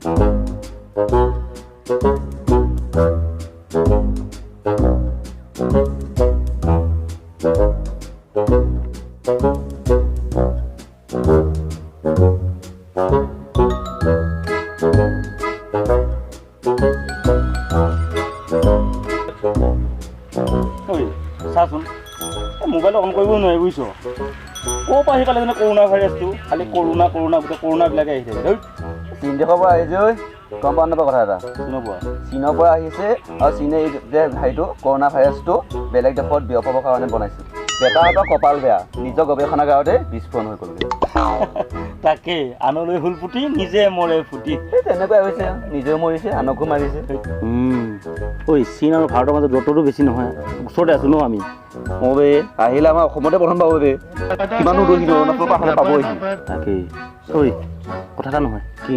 ঐ চাচোন, এই মোবাইলটো অন কৰিব নোৱাৰি, বুজিছ? ক'ৰ পৰা আহি পালে জানো কৰোণা ভাইৰাছটো? খালি কৰোণা কৰোণা, গোটেই কৰোণাবিলাকে আহি থাকে, ধেই। চীন দেশৰ পৰা আহিছে ঐ, গম পাওঁ নাপাওঁ কথা এটা? চীনৰ পৰা? চীনৰ পৰা আহিছে আৰু চীনে এই যে হেৰিটো কৰোণা ভাইৰাছটো বেলেগ দেশত বিয়পাবৰ কাৰণে বনাইছে। বেটাহঁতৰ কপাল বেয়া, নিজৰ গৱেষণাগাৰতে বিস্ফোৰণ হৈ গ'লগৈ। তাকেই, আনলৈ হুল পুতি নিজে মৰে ফুটি। এই তেনেকুৱাই হৈছে, নিজেও মৰিছে, আনকো মাৰিছে। ঐ, চীন আৰু ভাৰতৰ মাজত দূৰত্বটো বেছি নহয়, ওচৰতে আছোঁ ন আমি। অ' বে, আহিলে আমাৰ অসমতে প্ৰথম পাব বে। কিমানো দূৰ, সি অৰুণাচলৰ পৰা আহিলে পাবহি। তাকেই। ঐ, কথা এটা নহয়। কি?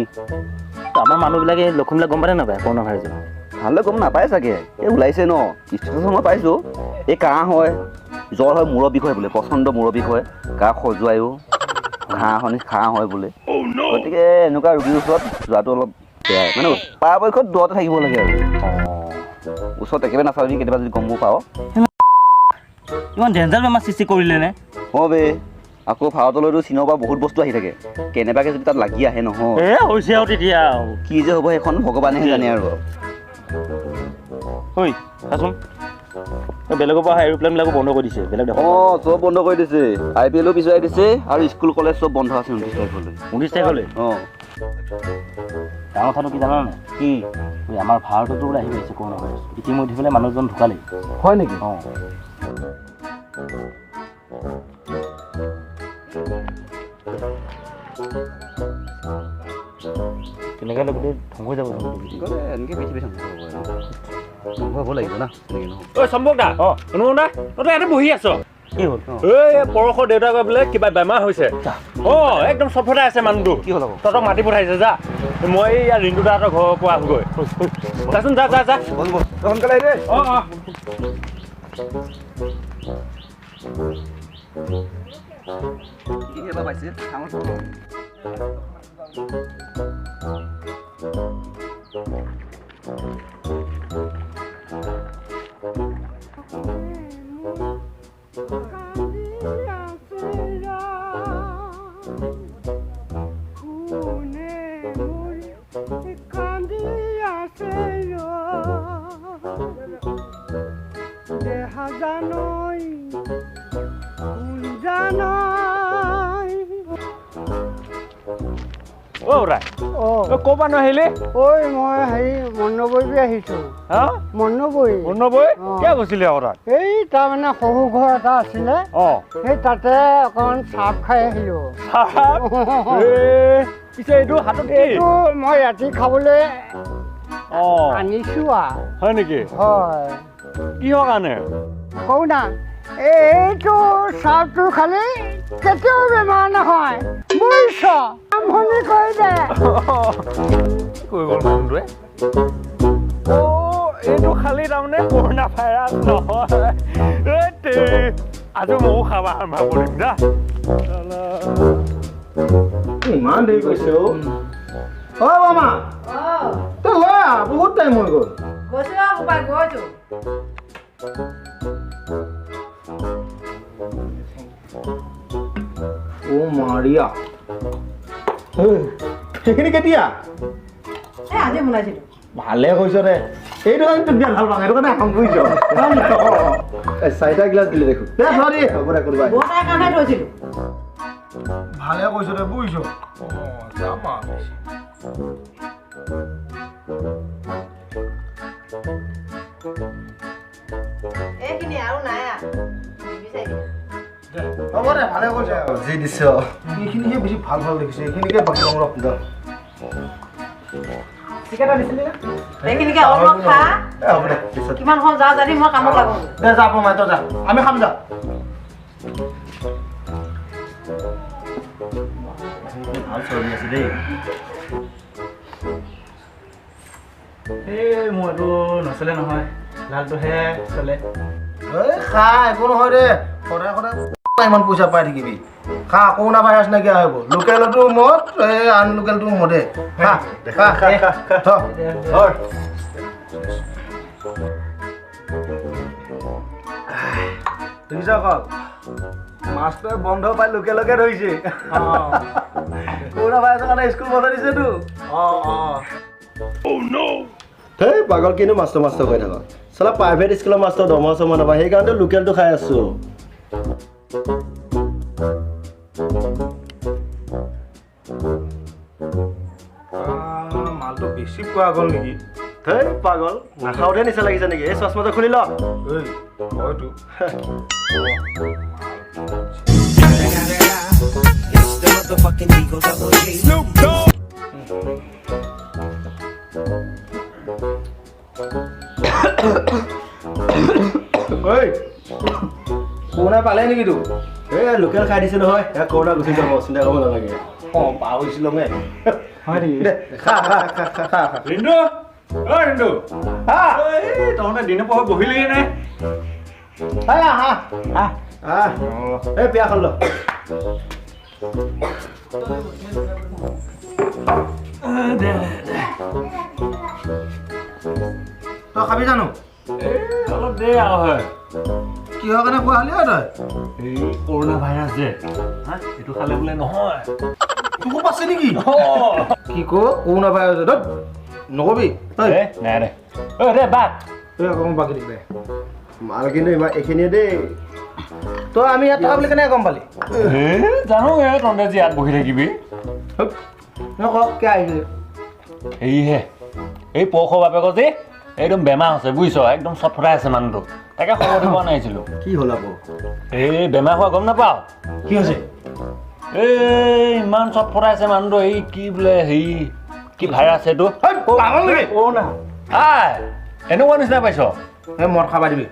আমাৰ মানুহবিলাকে এই লক্ষণবিলাক গম পায় নে নাপায় কৰোণা ভাইৰাছৰ? ভালদৰে গম নাপায় চাগে। এই ওলাইছে ন ষ্টেটাছত মই পাইছোঁ। এই কাহ হয়, জ্বৰ হয়, মূৰৰ বিষ হয় বোলে, প্ৰচণ্ড মূৰৰ বিষ হয়, গা খজুৱায়ো, ঘাঁহ সনি ঘাঁহ হয় বোলে। গতিকে এনেকুৱা ৰোগীৰ ওচৰত যোৱাটো অলপ বেয়াই, মানে পৰাপক্ষত দূৰতে থাকিব লাগে আৰু ওচৰত একেবাৰে নাচাবি, কেতিয়াবা যদি গমো পাৱ। ইমান ডেঞ্জাৰ বেমাৰ সৃষ্টি কৰিলে নে? অঁ বে, আকৌ ভাৰতলৈতো চীনৰ পৰা বহুত বস্তু আহি থাকে। কেনেবাকৈ যদি তাত লাগি আহে নহয়, এ হৈছে আৰু তেতিয়া আৰু কি যে হ'ব সেইখন ভগৱানেহে জানে আৰু। ঐ চাচোন, এই বেলেগৰ পৰা অহা এৰোপ্লেনবিলাকো বন্ধ কৰি দিছে বেলেগ দেশৰ। অঁ, চব বন্ধ কৰি দিছে, আই পি এলো পিছুৱাই দিছে আৰু স্কুল কলেজ চব বন্ধ আছে 29 তাৰিখলৈ। 29 তাৰিখলৈ? অঁ। ডাঙৰ কথাটো কি জানা নাই? কি? ঐ, আমাৰ ভাৰততো বোলে আহি পাইছে কৰোণা ভাইৰাছ। ইতিমধ্যে বোলে মানুহজন ঢুকালেই। হয় নেকি? অঁ। তেনেকৈ হ'লে গোটেই ধ্বংস হৈ যাব দেখোন পৃথিৱী। গ'লে এনেকৈ পৃথিৱী ধ্বংস হ'ব আৰু। ধ্বংস হ'ব লাগিব না, তেনেকৈ নহয়। ঐ চম্পক দা, অনুপম দা, তই ইয়াতে বহি আছ? কি হ'ল? এই পৰশৰ দেউতাকৰ বোলে কিবা বেমাৰ হৈছে। অঁ, একদম চটফটাই আছে মানুহটো। কি হ'ল আকৌ? তহঁতক মাতি পঠাইছে, যা। মই ইয়াৰ ৰিণ্টু দাহঁতৰ ঘৰৰ পৰা আহোঁগৈ। যাচোন, যা যা যা। বল বল, তই সোনকালে আহিবি। অঁ। কি এবাৰ পাইছে? কোনে মোৰ কান্দি আছে দেহা জানই কোন জানই। অ' ৰায়। অ। ক'ৰ পৰা আহিলি? ঐ, মই হেৰি মন্নবৈ আহিছোঁ। হা? মন্নবৈ। মুন্নবৈ? অ। কিয় গৈছিলি আকৌ তাত? এই তাৰমানে সৰু ঘৰ এটা আছিলে, সেই তাতে অকণমান চাহ খাই আহিলোঁ। চাহ? এই পিছে এইটো হাতত কি? এইটো মই ৰাতি খাবলৈ আনিছোঁ আৰু। হয় নেকি? হয়। কিহৰ কাৰণে? কওঁ না, এইটো চাহটো খালে কেতিয়াও বেমাৰ নহয়, বুজিছ? আৰম্ভণি কৰি দে। কি কৰি গ'ল মানুহটোৱে? অ', এইটো খালি তাৰমানে কৰোণা ভাইৰাছ নহয়। এই তেৰি, আজি ময়ো খাব আৰম্ভ কৰিম যা। ইমান দেৰি কৰিছে অ'। অ' মামা, তই লৈ আহ, বহুত টাইম হৈ গ'ল। গৈছো অ বোপাই, গৈছো। অ' মাৰিয়া, সেইখিনি কেতিয়া? এই আজি বনাইছিলো। ভালে কৈছ দে। এইটো কাৰণে তোক বিৰাট ভাল পাওঁ, সেইটো কাৰণে খাম, বুজিছ? এই চাৰিটা গিলাচ দিলে দেখোন। দে থ দি, হ'ব দে কোনোবাই। বৰ্তাৰ কাৰণে থৈছিলো। ভালে কৈছ দে, বুজিছ? অঁ, যাম আৰু। এইখিনি আৰু নাই আৰু নিবিচাৰিবি। হ'ব দে, ভালে কৈছ যি দিছ। এইখিনিহে বেছি ভাল ভাল দেখিছে, এইখিনিকে বাকী ল'ম ৰ। এইখিনিকে অলপ খা। এ হ'ব দে, পিছত। কিমান সময় যাওঁ জানি, মই কামত লাগো। দে যা বমাই, তই যা, আমি খাম যা। ভাল চৰ্বি আছে দেই। এই মোৰ এইটো নচলে নহয়, লালটোহে চলে। এই খা, একো নহয় দে। সদায় সদায় ইমান পইচা পাই থাকিবি। খা, কৰোণা ভাইৰাছ নাইকিয়া হৈ গ'ল। লোকেলতো মদ, এই আন লোকেলটো মদে। খা খা খা। দেখিছ অকল মাষ্টৰে বন্ধ পাই লোকেলকে ধৰিছে। কৰোণা ভাইৰাছৰ কাৰণে স্কুল বন্ধ দিছেতো। হেই পাগল, কিনো মাষ্টৰ মাষ্টৰ কৈ থাক। চালা প্ৰাইভেট স্কুলৰ মাষ্টৰ দৰমহা চৰমহা নাপায়, সেইকাৰণে লোকেলটো খাই আছোঁ। মালটো বেছি পোৱা গ'ল নেকি? হেই পাগল, নাখাওঁতে নিচা লাগিছে নেকি? এই চশমাটো খুলি ল। হয়তো। কৰোণা পালে নেকি তোক? এই লোকেল খাই দিছে নহয়, কৰোণা গুচি যাব, চিন্তা কৰিব নালাগে। অঁ, পাহৰিছিলো। হয় নেকি? খা খা খা খা খা। ৰিণ্টু, অ ৰিণ্টু, তহঁতে দিনৰ পোহৰ বহিলি নে? এই পিয়াখন ল। তই খাবি জানো? অলপ দে আৰু। হয়, কিহৰ কাৰণে খোৱা হ'লি তই? এই কৰোণা ভাইৰাছ যে, হা, এইটো খালে বোলে নহয়। তোকো পাইছে নেকি? কি ক, কৰোণা ভাইৰাছ? নকবি। নাই দে, ঐ দে বাদ। তই অকণমান বাকী দিবি মাল কিন্তু ইমান এইখিনিয়ে দেই। তই আমি ইয়াত থকা বুলি কেনেকৈ গম পালি? জানো, তহঁতে যে ইয়াত বহি থাকিবি। নকওক, কিয় আহিছে? সেয়েহে এই পৰশৰ বাপেকৰ যে একদম বেমাৰ হৈছে বুজিছ, একদম চটফটাই আছে মানুহটো, তাকে খবৰ দিব নাহিছিলোঁ। কি হ'ল আকৌ? এই বেমাৰ হোৱা গম নাপাওঁ। কি হৈছে? এই ইমান চটফটাই আছে মানুহটো, এই কি বোলে হেৰি কি ভাইৰাছ এইটো? আই এনেকুৱা নিচিনা পাইছ? মদ খাবা দিবি,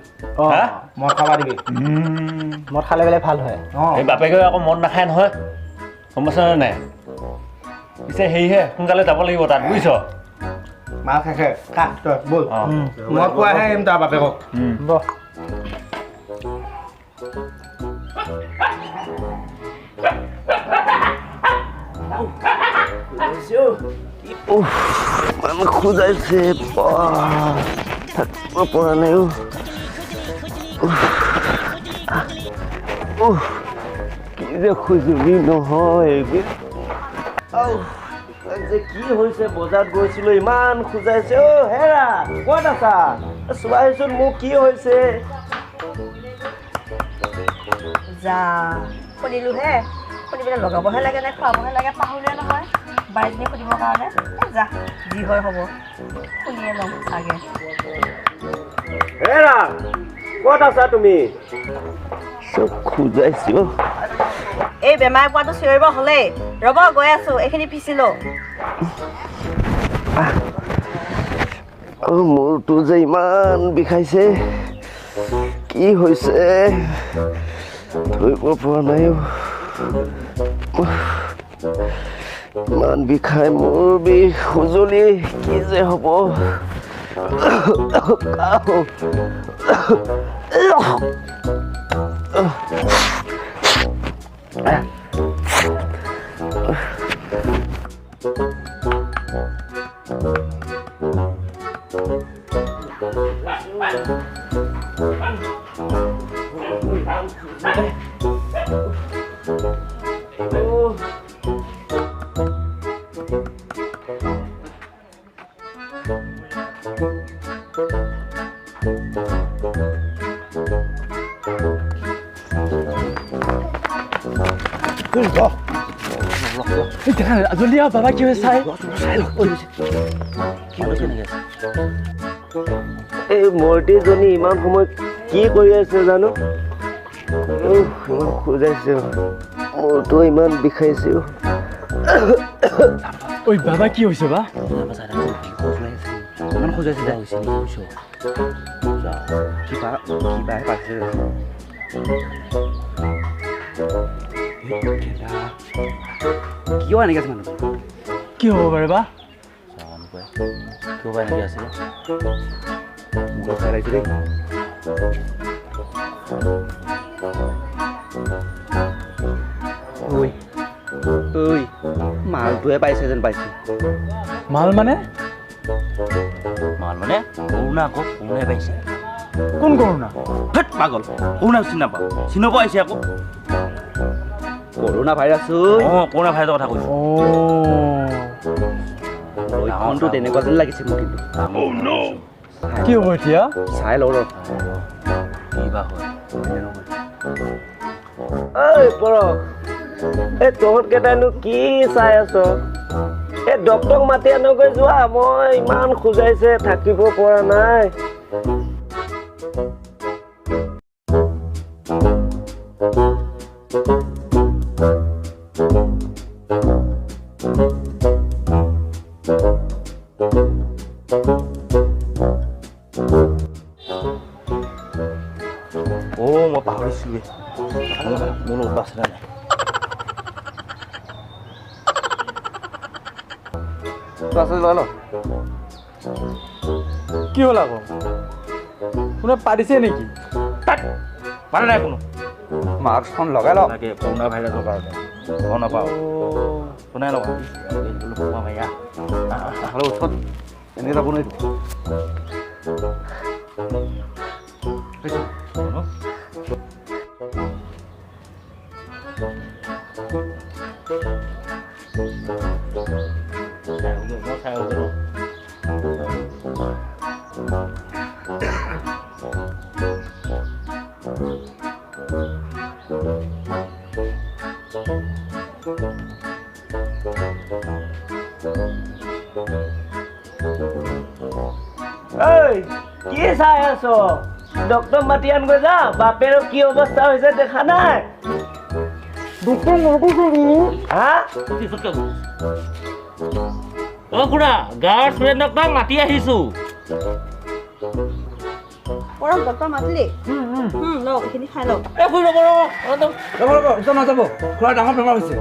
মদ খাবা দিবি। মদ খালে বোলে ভাল হয়। এই বাপেকে আকৌ মদ নাখায় নহয়, গম পাইছ নে নাই? পিছে হেৰিহে সোনকালে যাব লাগিব তাত বুজিছ। মাল খাই খা তই, ব'ল। মই কোৱাহে আহিম তাৰ বাপেকক। খোজাইছে, থাকিব পৰা নাই। কি যে খুজুলি নহয় যে, কি হৈছে? বজাৰত গৈছিলোঁ, ইমান খোজাইছে। অ' হেৰা, ক'ত আছা? চোৱাহিচোন মোৰ কি হৈছে। যা, শুনিলোঁহে, শুনি পেলাই লগাবহে লাগে নে খুৱাবহে লাগে পাহৰিলোৱে নহয় বাইজনী সুধিবৰ কাৰণে। যা, যি হয় হ'ব, শুনিয়ে ল'ম আগে। হেৰা, ক'ত আছা তুমি? চব খোজাইছো। এই বেমাৰ পোৱাটো চিঞৰিব হ'লেই। ৰ'ব, গৈ আছোঁ, এইখিনি পিচিলোঁ। মূৰটো যে ইমান বিষাইছে, কি হৈছে ধৰিব পৰা নাই। ইমান বিষাই মূৰ বিষ, খুজলি, কি যে হ'ব। জলদি আহ বাবা, কি হৈছে চাই। এই মূৰ্তিজনী ইমান সময় কি কৰি আছে জানো? ইমান খোজাইছে, মূৰটো ইমান বিষাইছে। ঐ বাবা, কি হৈছে বা? ইমান খোজাইছে, কিবা কিবা পাইছে। কিয় এনেকৈ আছে মানুহটো? কি হ'ব পাৰে বা? কিয় বা এনেকৈ আছে? মোৰ ভয় লাগিছে দেই। মালটোহে পাইছে যেন পাইছোঁ। মাল মানে? মাল মানে কৰোণা আকৌ, কৰোণাই পাইছে। কোন কৰোণা? ধেত পাগল, কৰোণা চিনি নাপাওঁ, চিনি পোৱা আহিছে আকৌ। Corona virus? অঁ, কৰোণা ভাইৰাছৰ কথা কৈছোঁ। লক্ষণটো তেনেকুৱা যেন লাগিছে মোক কিন্তু। কি হ'ব এতিয়া? চাই লওঁ ৰ, কি বা হয়। ঐ পৰশ, এই তহঁত কেইটাইনো কি চাই আছ? এই ডক্টৰক মাতি আনগৈ যোৱা, মই ইমান খোজাইছে থাকিব পৰা নাই। অ' মই পাহৰিছিলোঁৱে, মোৰ লগত আছে নাই? কি হ'ল আকৌ? কোনে পাতিছে নেকি? পাৰা নাই কোনো। মাস্কখন লগাই লওক। লাগে কৰোণা ভাইৰাছৰ কাৰণে গম নাপাওঁ, কোনে লগা ভাইয়া ওচৰত এনেকৈ যাব নোৱাৰিতো। কি চাই আছ? ডক্টৰ মাতি আনগৈ যা, বাপেৰৰ কি অৱস্থা হৈছে দেখা নাই? অ খুৰা, গাঁৱৰ সুৰেন ডক্টৰক মাতি আহিছো। পৰশ, ডক্টৰ মাতিলি? লওক, এইখিনি খাই লওক। ৰ'ব, নাযাব, খুৰা ডাঙৰ বেমাৰ হৈছে।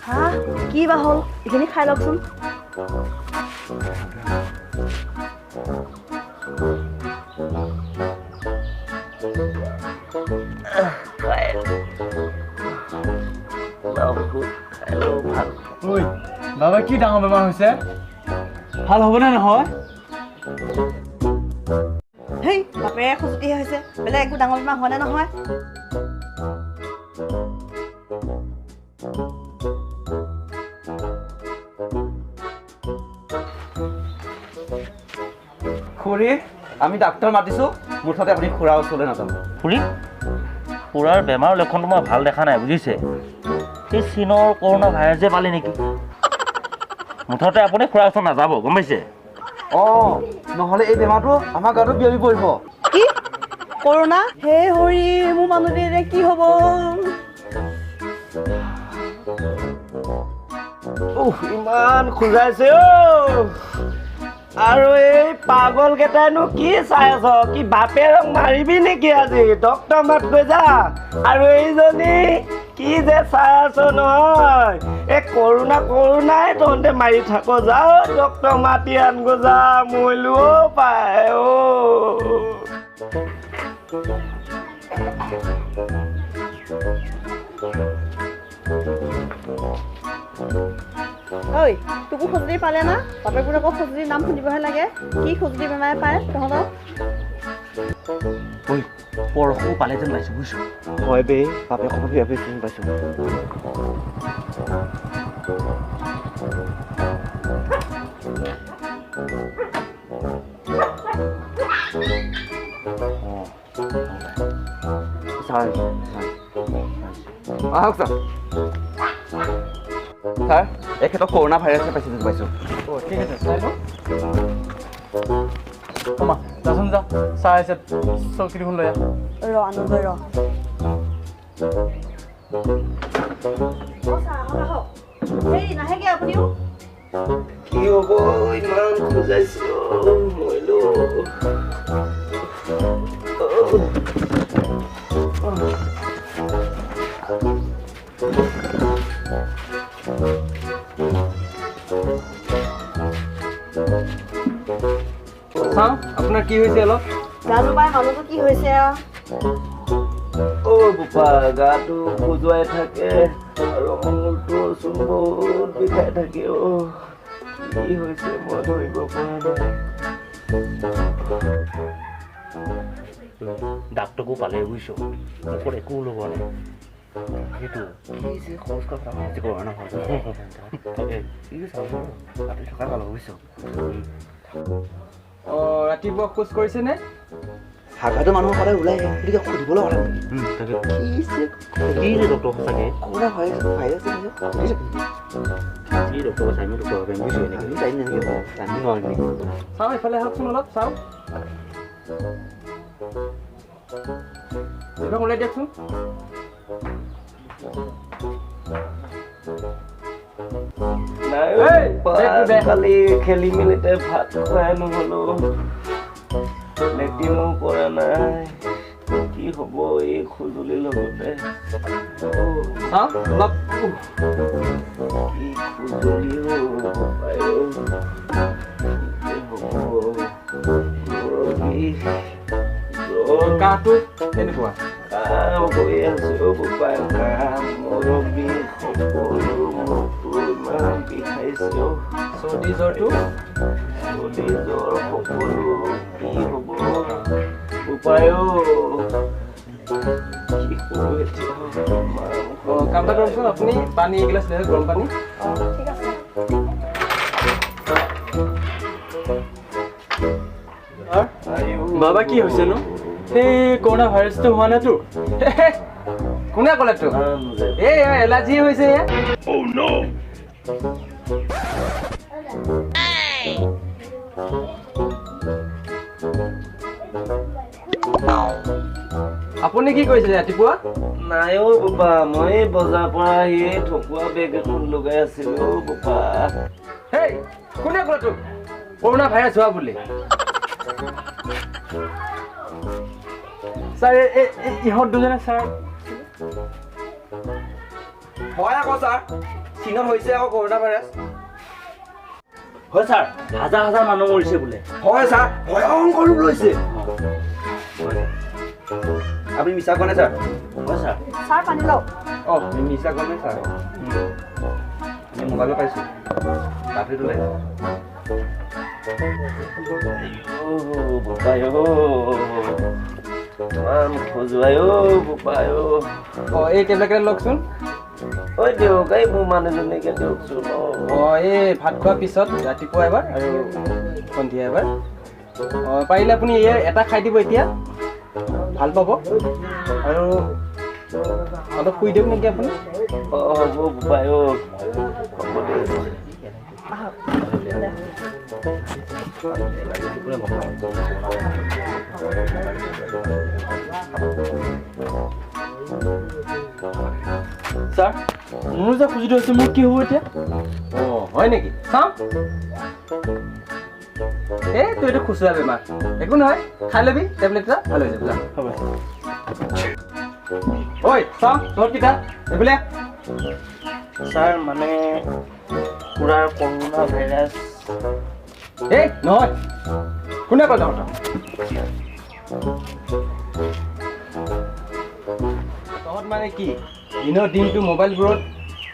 হা, কি বা হ'ল? এইখিনি খাই লওকচোন। ঐ বাবা, কি ডাঙৰ বেমাৰ হৈছে? ভাল হ'বনে নহয়? হেই, বাপেৰে খজুতিহে হৈছে, বেলেগ একো ডাঙৰ বেমাৰ হোৱা নাই নহয়। খুৰী, আমি ডাক্তৰ মাতিছোঁ, মুঠতে আপুনি খুৰাৰ ওচৰলৈ নাযাব। খুৰী, খুৰাৰ বেমাৰৰ লক্ষণটো মই ভাল দেখা নাই বুজিছে। এই চীনৰ কৰোণা ভাইৰাছে পালে নেকি? মুঠতে আপুনি খুৰাৰ ওচৰত নাযাব, গম পাইছে? অঁ, নহ'লে এই বেমাৰটো আমাৰ গাটো বিয়পি পৰিব। কি কৰোণা? হে হৰি, মোৰ মানুহটোৱে কি হ'ব? ইমান খোজাইছে অ'। আৰু এই পাগল কেইটাইনো কি চাই আছ? কি বাপেৰক মাৰিবি নেকি আজি? ডক্টৰ মাতগৈ যা। আৰু এইজনী কি যে চাই আছ নহয়, এই কৰোণা কৰোণাই তহঁতে মাৰি থাক। যা ডক্টৰ মাতি আনগৈ যা, মৰিলো অ' পাই অ'। ঐ, তোকো খজুলি পালে না? বাপেকবোৰ আকৌ খজুলিৰ নাম শুনিবহে লাগে। কি খজুলি বেমাৰে পায় তহঁতক? ঐ, পৰশো পালে যেন পাইছোঁ বুজিছ? হয় বে, বাপেকৰ বিয়া যেন পাইছোঁ। ছাৰ, আহক ছাৰ। ছাৰ, এখেতক কৰোণা ভাইৰাছে পাইছে যেন পাইছোঁ। অঁ, ঠিক আছে, চাই লওঁ। অমা, যাচোন যা, চাই আছে, চকী দেখোন লৈ আহ। ৰ আনগৈ ৰ। হেৰি নাহেগে আপুনিও? কি হ'ব, ইমান খোজাইছো, মৰিলো। চাওঁ আপোনাৰ কি হৈছে অলপ। জানো পাই মানুহটো কি হৈছে। অ বোপা, গাটো খজুৱাই থাকে আৰু মূৰটো চোন বহুত বিষাই থাকে অ'। কি হৈছে মই ধৰিব পৰা নাই। ডাক্তৰকো পালে বুজিছ, মুখত একো লগোৱা নাই। সেইটো কি যে খৰচ কৰা কৰোণা থকা ভাল বুজিছ। অঁ, ৰাতিপুৱা খোজ কৰিছেনে? হাগাটো মানুহ সদায় ওলাই আহে, গতিকে সুধিবলৈ কথা কি যে ডক্টৰ সঁচাকে কৰোণা ভাইৰাছ কি ডক্টৰ চাই ডক্টৰ চাওঁ এইফালে আহকচোন অলপ চাওঁ, ওলাই দিয়কচোন। কালি খেলি মেলিতে ভাত খুৱাই নগলো, লেট্ৰিনো কৰা নাই, কি হ'ব এই খজুলিৰ লগতে। কি খজুলি কাহটো কেনেকুৱা? কাহ হৈ আছো বোপাই, কাহ মূৰৰ বিষ সকলো, মূৰটো ইমান বিষাইছে, চৰ্দি জ্বৰটো, চৰ্দি জ্বৰ সকলো, কি হ'ব বোপাই অ'? কি কৰোঁ এতিয়া? কাম এটা কৰকচোন, আপুনি পানী এগিলাচ লৈ গৰম পানী। ঠিক আছে। বাবা কি হৈছে নো? সেই কৰোণা ভাইৰাছটো হোৱা নাই তোৰ? কোনে ক'লে তোক? এই এলাৰ্জি হৈছে। আপুনি কি কৰিছে ৰাতিপুৱা? নাই অ' বোপা, মই বজাৰৰ পৰা আহি ঠকুৱা বেগ এখন লগাই আছিলো বোপা। হেই, কোনে ক'লে তোক কৰোণা ভাইৰাছ হোৱা বুলি? ছাৰ, ইহঁত দুজনে ছাৰ। হয় আকৌ ছাৰ, চীনত হৈছে আকৌ কৰোণা ভাইৰাছ। হয় ছাৰ, হাজাৰ হাজাৰ মানুহ মৰিছে বোলে। হয় ছাৰ, ভয়ংকৰ ৰূপ লৈছে। আপুনি মিছা কোৱা নাই ছাৰ? হয় ছাৰ। ছাৰ পানী লওক। অঁ, মিছা কোৱা নাই ছাৰ, আমি মোবাইলত পাইছোঁ, বাতৰিত ওলাইছে। বোপাই অ', ইমান খজুৱাই অ' বোপাই অ'। অঁ, এই টেবলেট কেইটা লওকচোন। ঐ দিয়ক, এই মোৰ মানুহজনীকে দিয়কচোন। অঁ, এই ভাত খোৱাৰ পিছত ৰাতিপুৱা এবাৰ আৰু সন্ধিয়া এবাৰ। অঁ, পাৰিলে আপুনি এই এটা খাই দিব এতিয়া, ভাল পাব। আৰু অলপ শুই দিয়ক নেকি আপুনি? অঁ, হ'ব বোপাই অ', হ'ব দিয়ক। ছাৰ, মোৰো যে খুজি থৈছে, মোৰ কি হ'ব এতিয়া? অঁ, হয় নেকি? চাওঁ। এই তোৰ এইটো খুচুৰা বেমাৰ, একো নহয়, খাই ল'বি টেবলেট এটা, ভাল হৈ যাব। হ'ব। ঐ চাওঁ তহঁতকেইটা এইফালে। ছাৰ, মানে খুৰাৰ কৰোণা ভাইৰাছ। এই নহয়, কোনে ক'লে তহঁতক? তহঁত মানে কি দিনৰ দিনটো মোবাইলবোৰত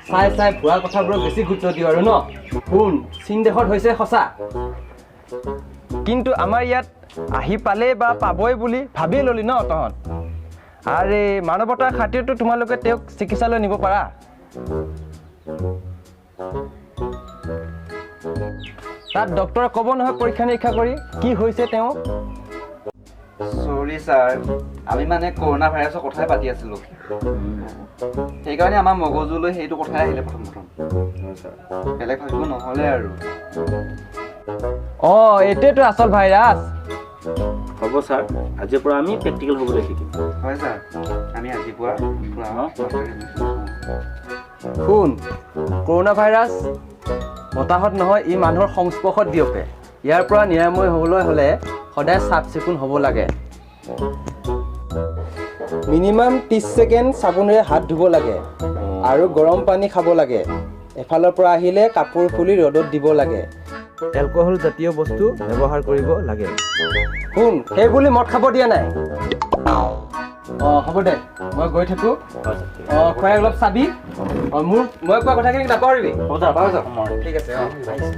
চাই চাই ভুৱা কথাবোৰক বেছি গুৰুত্ব দিওঁ আৰু ন? শুন, চীন দেশত হৈছে সঁচা, কিন্তু আমাৰ ইয়াত আহি পালেই বা পাবই বুলি ভাবিয়ে ল'লি ন তহঁত? আৰে মানৱতাৰ খাতিৰতো তোমালোকে তেওঁক চিকিৎসালয় নিব পাৰা। তাত ডক্টৰে ক'ব নহয় পৰীক্ষা নিৰীক্ষা কৰি কি হৈছে তেওঁ। চৰি ছাৰ, আমি মানে কৰোণা ভাইৰাছৰ কথাই পাতি আছিলোঁ, সেইকাৰণে আমাৰ মগজুলৈ সেইটো কথাই আহিলে প্ৰথম প্ৰথম, বেলেগ ভাবিব নহ'লে আৰু। অঁ, এইটোৱেতো আচল ভাইৰাছ। হ'ব ছাৰ, আজিৰ পৰা আমি প্ৰেক্টিকেল হ'বলৈ শিকিম। হয় ছাৰ, আমি আজিৰ পৰা। শুন, কৰোণা ভাইৰাছ বতাহত নহয়, ই মানুহৰ সংস্পৰ্শত বিয়পে। ইয়াৰ পৰা নিৰাময় হ'বলৈ হ'লে সদায় চাফ চিকুণ হ'ব লাগে। মিনিমাম 30 ছেকেণ্ড চাবোনেৰে হাত ধুব লাগে আৰু গৰম পানী খাব লাগে। এফালৰ পৰা আহিলে কাপোৰ খুলি ৰ'দত দিব লাগে। এলকহল জাতীয় বস্তু ব্যৱহাৰ কৰিব লাগে। শুন, সেইবুলি মদ খাব দিয়া নাই। অঁ হ'ব দে, মই গৈ থাকোঁ। অঁ খুৱাই অলপ চাবি। অঁ মোৰ মই কোৱা কথাখিনি নাপাহৰিবি। হ'ব ছাৰ। ঠিক আছে, অঁ আহিছোঁ।